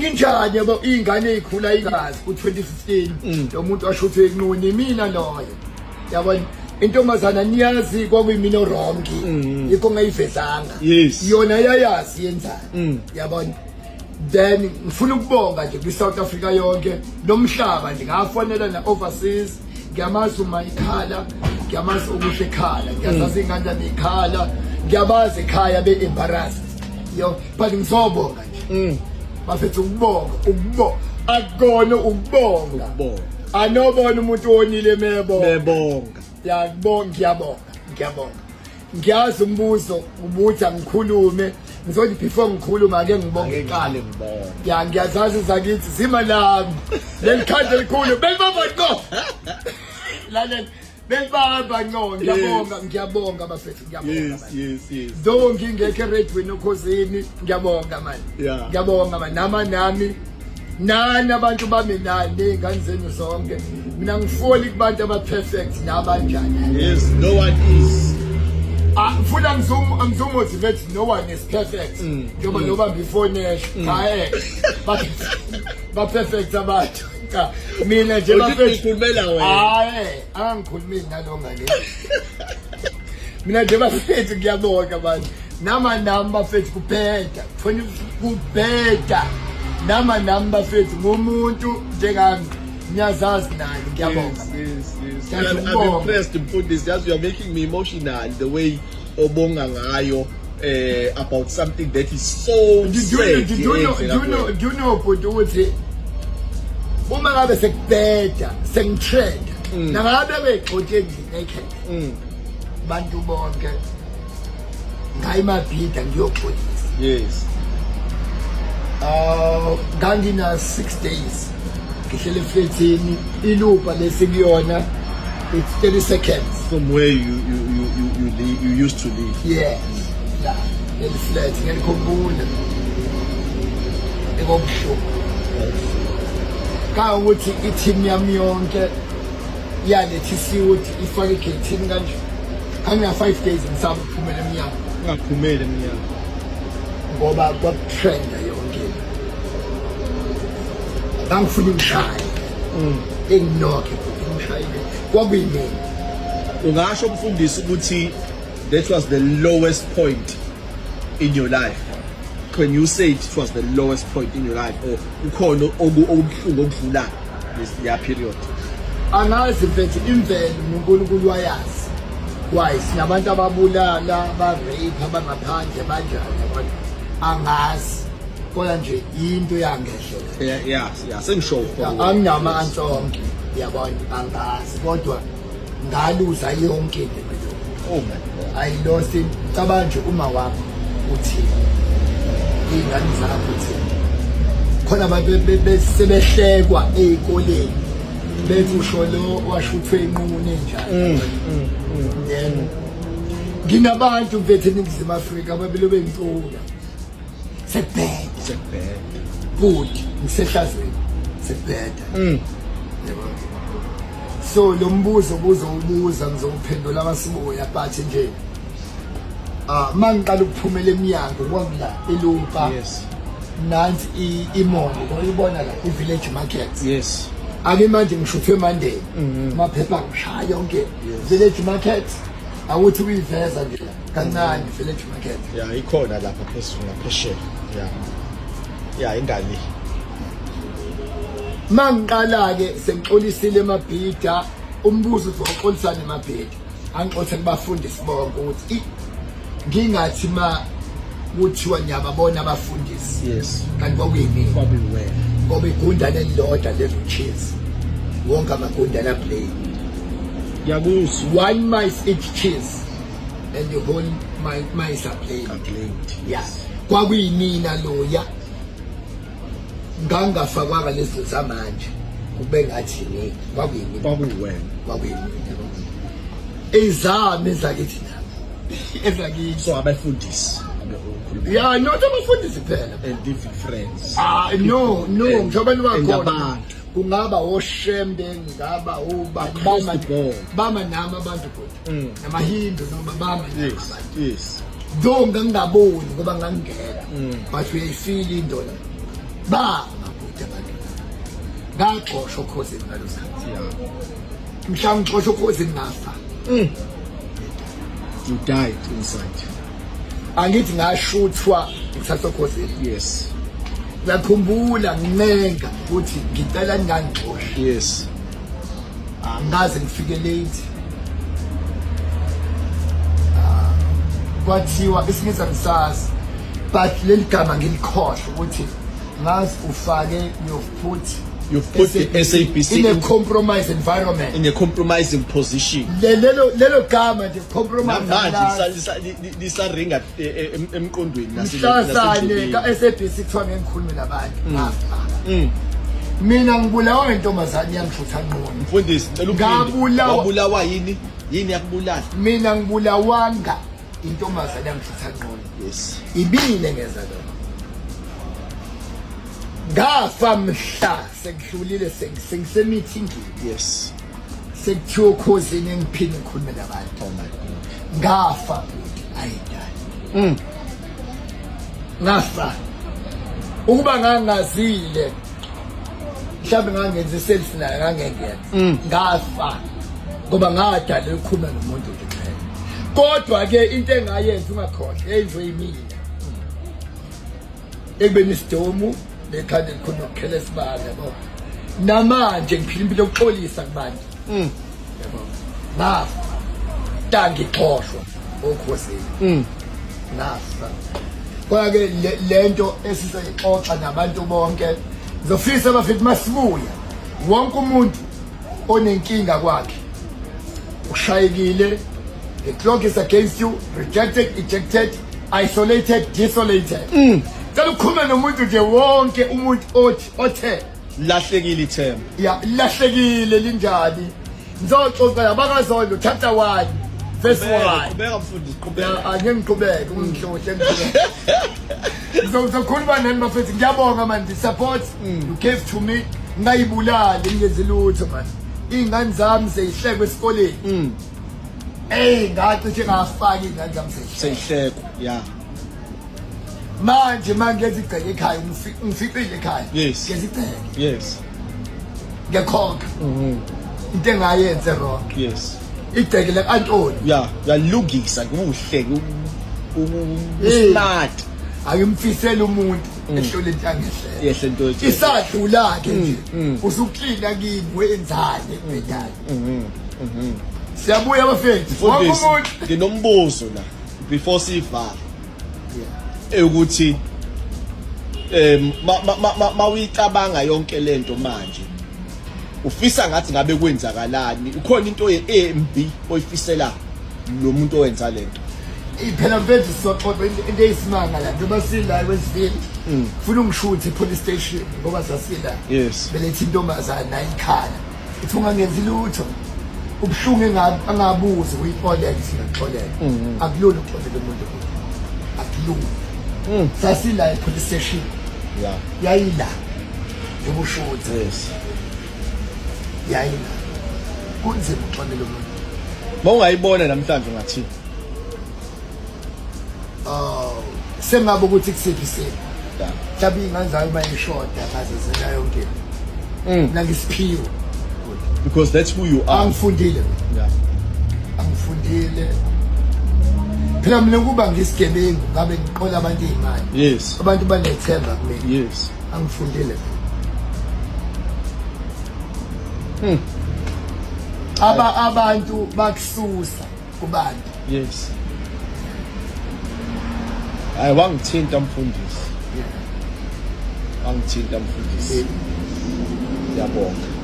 Nginjani yabo iy'ngane ey'khula ingazi ku-2015 lo muntu washo ukuthi enquni mina loyo, yabona, intombazana niyazi kwakuyimina o-wrong, yikho ngayivezanga. Yona yayazi yenzani, yabona. Then ngifuna ukubonga nje kwi-South Africa yonke nomhlaba nje, ngafonela na-overseas. Ngiyamazi uma ikhala, ngiyamazi okusho ekhala, ngiyazazi iy'ngane zami ikhala, ngiyabazi ekhaya be-embarrassed yo, but ngizobonga nje bafethu, ukubonga, ukubonga akukona ukubonga. Ukubonga. Anobona umuntu wonile mebonga. Bebonga. Ngiyabonga, ngiyabonga, ngiyabonga. Ngiyazi umbuzo ubuthi angikhulume, ngizothi before ngikhuluma ake ngibonge kuqala. Ngiqale ngibonge. Ya, ngiyazazi zakithi zima lami leli khadi elikhulu belibamba ngqo, lalela, belibamba ngqo. Ngiyabonga, ngiyabonga bafethu, ngiyabonga man. Though ngingekho eredweni okhosini, ngiyabonga man. Ngiyabonga man, nama nami nani abantu bami, nani ney'ngane zenu zonke. Mina ngifoli kubantu aba-perfect nabanjani. Yes, no one is. Ah, ngifuna ngizomotivate, no one is perfect, njengoba nobamba ifoni esho cha, ba-perfect abantu? Cha, mina nje Uthi bafethu ngikhulumela wena. Hayi, angikhulumeli nalo ngale. Mina nje bafethu ngiyabonga manje, nama nami bafethu kubheda, 20 kubheda, nama nami bafethu ngumuntu njengami, ngiyazazi nani, ngiyabonga. Yes. Ngiyabonga. I'm impressed, Mfundisi. Yazi, you are making me emotional the way obonga ngayo about something that is so sad. Do you know, do you know bhuti, ukuthi uma ngabe sekubheda, sengitrend, nangabe begxotshe nje naked, bantu bonke ngayimabhida ngiyoxolisa. Ngangina 6 days ngihlele efletini ilupa lesikuyona, it's 30 seconds From where you used to live. Yes, la leli flat ngiyalikhumbula, ekobuhlungu kangokuthi i-team yami yonke yaletha isiwuthi ifake egeyithini kanje. Ngangina 5 days ngisaba ukuphumela emnyango. Ungaphumeli emnyango. Ngoba kwakutrenda yonke into, bangifuna ingishaye, enginokhe futhi ngishayile, kwakuyimina. Ungasho, mfundisi, ukuthi that was the lowest point in your life? Can you say it was the lowest point in your life or ukhona okubuhlungu okudlula this year period? Angazi mfethu, imvelo noNkulunkulu wayazi. Why sinabantu ababulala, ba-rape, abangaphandle banjani, yabona, angazi, kodwa nje into yangehlela. Yeah, sengisho. Anginama answer onke, yabona, angazi, kodwa ngaluza yonke into empilweni. Oh my God. I lost it. Cabanga nje, uma wakho uthini, iy'ngane zakho uthini, khona abantu sebehlekwa ey'koleni bethi usho lo washuthwe inqunu enjani. Then nginabantu mfethu eNingizimu Afrika ababelo bengicula, sekubheda. Sekubheda. Bhuti, ngisehlazweni, sekubheda, yabo. So lo mbuzo buzowubuza, ngizowuphendula masibuya, but nje ah, mangiqala ukuphumela eminyango kwakula elupa. Nansi i-mall, uyibona la, i-Village Market. Ake manje ngishuthwe Monday, amaphepha ngishaya yonke Village Market, awuthi uyiveza nje la kancane Village Market. Yeah, ikhona lapha phezulu ngaphesheya. Yeah, ingane. Mangiqala-ke sengixolisile emabhida, umbuzo uthi waxolisana emabhida, angixolise kubafundisi bonke ukuthi ngingathi ma kuthiwa ngiyababona abafundisi, kanti kwakuyimina. Kwakuyiwena. Ngoba igundane elilodwa lelo cheese, wonke amagundane aplay. Ngiyakuzwa. One mice each cheese and the whole mice are playing. Blamed. Yeah, kwakuyimina loya, ngangafakwanga lezi zamanje kube ngathi ni kwakuyimina. Kwakuyiwena. Kwakuyimina ezami ezakithi nami, ezakithi. So abafundisi abe Yeah, not abafundisi phela. And even friends. Ah, no, ngisho abantu And bakhona. abantu. Kungaba oshembe, ngaba uba Across the board. Bama nami abantu kodwa namaHindu noma bama nami abantu. Though ngangingaboni ngoba ngangingena, but uyayifila into la bama. Ngaxoshwa okhozini ngalo sikhathi. Mhla ngixoshwa okhozini ngafa. You died inside. Angithi ngashuthwa ngithatha okhozini. Yes. Ngiyakhumbula ngincenga ukuthi ngicela ningangixoshi. Yes. Angikaze ngifike late. Kwathiwa isingiza ngisazi but leli gama ngilikhohle ukuthi ngazi ufake, you've put You've put the SABC in a compromised environment, in a compromising position. Lelo gama nje, compromise. Namanje lisaringa emqondweni. Mhlazane ka-SABC kuthiwa ngeke ngikhulume nabantu. Ngafa. Mina ngibulawa ngentombazane yangishutha nqono. Mfundisi, cela uphinde. Ngabulawa. Wabulawa yini? Yini yakubulala? Mina ngibulawanga intombazane yangishutha nqono. Ibile ngeza lokho. Ngafa mhla sekuhlulile, sengisemithingini. Sekuthiwa okhozini engiphinde ngikhulume nabantu. Oh my God. Ngafa bhuti, ayidali. Ngafa. Ukuba ngangazile mhlawumbe ngangenza iself naye ngangengenza. Ngafa. Ngoba ngadala ukukhuluma nomuntu nje kuphela. Kodwa ke into engayenza, ungakhohlwa, yenziwe yimina. Ekubeni isidomu nekhanda elikhulu nokukhela esibala, yabo. Namanje ngiphila impilo yokuxolisa kubantu. Yabo. Ngafa. Tangixoshwa okhosini. Ngafa. Kodwa ke lento esizoyixoxa nabantu bonke, ngizofisa bafethu masibuya wonke umuntu onenkinga kwakhe ushayekile, the clock is against you, rejected, ejected, isolated, desolated. Cela ukukhuluma nomuntu nje, wonke umuntu othi othe Lahlekile ithemba. Ya, lahlekile linjani, ngizoxoxa yabakazondo chapter 1 verse 1. Qhubeka mfundisi, qhubeka. Ya, angeke ngiqhubeke, ungihlohle ngiqhubeke. Ngizokhuluma nani bafethu, ngiyabonga man, the support you gave to me. Ngayibulali, ngingenzi lutho man. Iy'ngane zami seyihlekwe esikoleni. Eyi, ngacishe ngafaka iy'ngane zami seyihlekwe. Seyihlekwa, yeah. Manje mangenza igceke ekhaya, ngificile ekhaya. Ngenza igceke. Ngiyakhokha. Into engayenza wrong. Igceke la Antoni. Yeah, uyalungisa kuhle, smart. Akimfisele umuntu ehlole into angehlele. Yehle into ethi. Isadlula ke nje. Usuklina kimi wenzani ebhedani. Siyabuya bafethu. Wonke Mfundisi, umuntu. nginombuzo la before sivala. Ukuthi mawuyicabanga yonke lento manje, ufisa ngathi ngabe kwenzakalani? Ukhona into embi oyifisela lo muntu owenza lento? Phela mfethu, sizoxoxa into eyisimanga la njengoba sila eWestville. Funa ungishuthe e-police station ngoba sasila. Belethe intombazana ayikhala. Ithi ungangenzi lutho. Ubuhlungu engabuzi uyixolela, singaxolela. Akulula ukuxolela umuntu. Akulula. Sasila e-police station. Yayila. Njengoba Yayila. Kunzima ukuxolela umuntu. Mawungayibona namhlanje ungathini? Oh, sengabe ukuthi kusiphi isimo. Mhlawumbe iy'ngane zayo uma ishoda ngazenzela yonke into. Mina ngisiphiwe. Because that's who you are. Angifundile. Angifundile. Phela mina kuba ngisigebengu ngabe ngiqola abantu iy'mali. Abantu banethemba kumina. Angifundile. Abantu bakususa kubantu. Hayi, wangithinta mfundisi. Wangithinta mfundisi. Ngiyabonga.